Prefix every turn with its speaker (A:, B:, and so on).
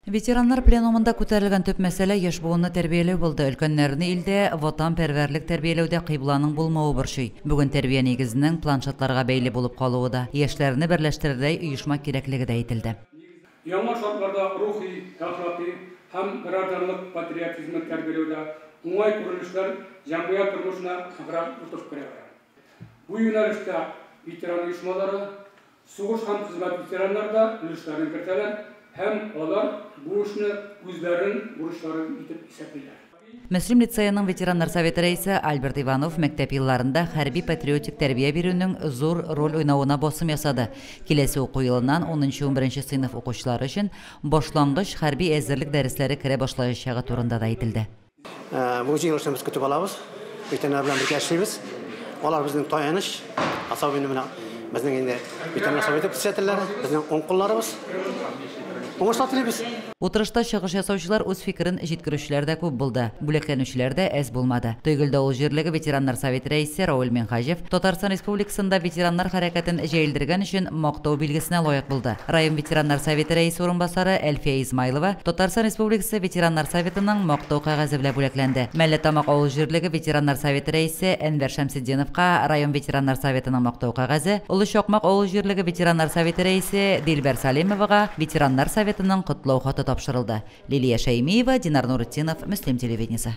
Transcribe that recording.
A: Ветераннар пленумында күтәрелгән төп мәсьәлә яшь буынны тәрбияләү булды. Өлкәннәрне илдә ватанпәрвәрлек тәрбияләүдә кыйбланың булмавы борчый. Бүген тәрбия нигезенең планшетларга бәйле булып калуы да, яшьләрне берләштерердәй оешма кирәклеге дә әйтелде.
B: Яңа шартларда рухи, әхлакый һәм гражданлык патриотизмын тәрбияләүдә уңай күренешләр җәмгыять тормышына ныграк үтеп керә бара. Бу юнәлештә ветеран оешмалары, сугыш һәм хезмәт ветераннары да өлешләрен кертәләр һәм алар бу эшне үзләренең бурычлары итеп исәплиләр.
A: Мөслим лицееның ветераннар советы рәисе Альберт Иванов мәктәп елларында хәрби-патриотик тәрбия бирүнең зур роль уйнавына басым ясады. Киләсе уку елыннан унынчы-унберенче сыйныф укучылары өчен башлангыч хәрби әзерлек дәресләре керә башлаячагы турында да әйтелде.
C: Бу җыелышны без көтеп алабыз. Ветераннар белән бергә эшлибез. Алар безнең таяныч. Особенно менә безнең инде ветераннар советы председательләре, безнең уң кулларыбыз. Уңышлар телибез.
A: Утырышта чыгыш ясаучылар үз фикерен җиткерүчеләр дә күп булды. Бүләкләнүчеләр дә әз булмады. Тойгелде авыл җирлеге ветераннар советы рәисе Равил Минһаҗев Татарстан Республикасында ветераннар хәрәкәтен җәелдергән өчен Мактау билгесенә лаек булды. Район ветераннар советы рәисе урынбасары Әлфия Измайлова Татарстан Республикасы ветераннар советының Мактау кәгазе белән бүләкләнде. Мәлләтамак авыл җирлеге ветераннар советы рәисе Әнвәр Шәмсетдиновка район ветераннар советының Мактау кәгазе, Олы Чакмак авыл җирлеге ветераннар советы рәисе Дилбәр Салимовага ветераннар советының Котлау хаты тапшырылды. Лилия Шәймиева, Динар Нуретдинов, Мөслим телевидениесе.